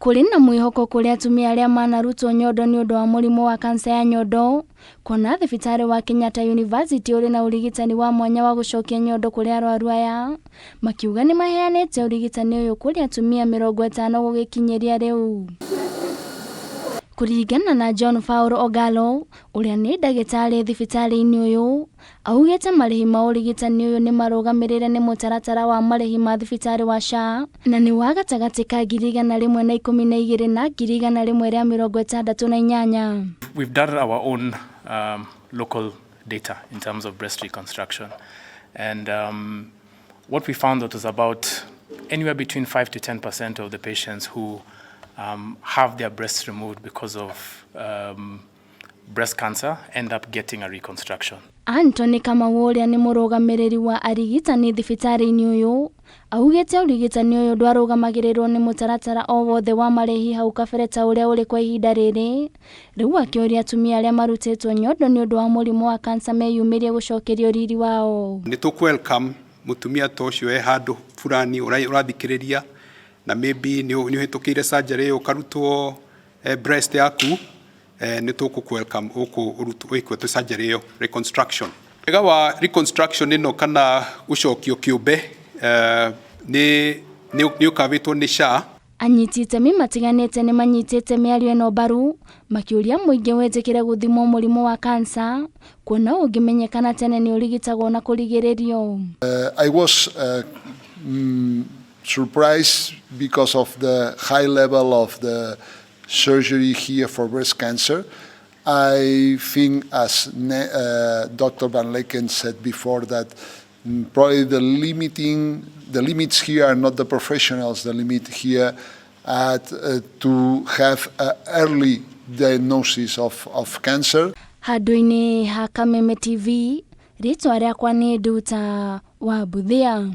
Kũrĩ na mwĩhoko kũrĩ atumia arĩa manarutwo nyondo nĩ ũndũ wa mũrimũ wa kansa ya nyondo, kuona thibitarĩ wa Kenyatta University ũrĩ na ũrigitani wa mwanya wa gũcokia nyondo kũrĩ arwaru aya, makiuga nĩ maheanĩte ũrigitani ũyũ kũrĩ atumia 50 gũgĩkinyĩria rĩu. Kũringana na John Paul Ogalo, ũrĩa nĩ ndagĩtarĩ thibitarĩ-inĩ ũyũ, augĩte marĩhi ma ũrigitani ũyũ nĩ marũgamĩrĩre nĩ mũtaratara wa marĩhi ma thibitarĩ wa SHA na nĩ wa gatagatĩ ka 112,000 na 168,000. We've done our own local data in terms of breast reconstruction. And what we found that was about anywhere between 5 to 10% of the patients who have their breasts removed because of breast cancer end up getting a reconstruction. Anthony Kamau, ũrĩa nĩ mũrũgamĩrĩri wa arigitani thibitarĩ-inĩ ũyũ, augĩte ũrigitani ũyũ ndwarũgamagĩrĩrwo nĩ mũtaratara o wothe wa marĩhi hau kabere ta ũrĩa ũrĩ kwa ihinda rĩrĩ. Rĩu akĩũria atumia arĩa marutĩtwo nyondo nĩ ũndũ wa mũrimũ wa kansa meyumĩrie gũcokerio riri wao. Nĩ tũkũ welcome mũtumia ta ũcio e handũ fulani ũrathikĩrĩria na maybe nĩ ũhĩtũkĩire surgery ĩyo ũkarutwo breast yaku, nĩ tũkũ welcome ũkũ wĩkwo surgery ĩyo reconstruction. Wega wa reconstruction ĩno kana gũcokio kĩũmbe nĩ ũkavĩtwo nĩ SHA. Anyiti itemi matiganĩte nĩ manyitĩte mĩario ĩno mbaru, makĩũria mũingĩ wĩtĩkĩre gũthimwo mũrimũ wa kansa, kuona ũngĩmenyekana tene nĩ ũrigitagwo na kũrigĩrĩrio. I was surprised because of the high level of the surgery here for breast cancer. I think, as Dr. Van Laeken said before, that probably the limits here are not the professionals. The limit here at to have an early diagnosis of cancer. Handũ-inĩ ha Kameme TV, rĩtwa rĩakwa nĩ Nduta wa Mbuthia.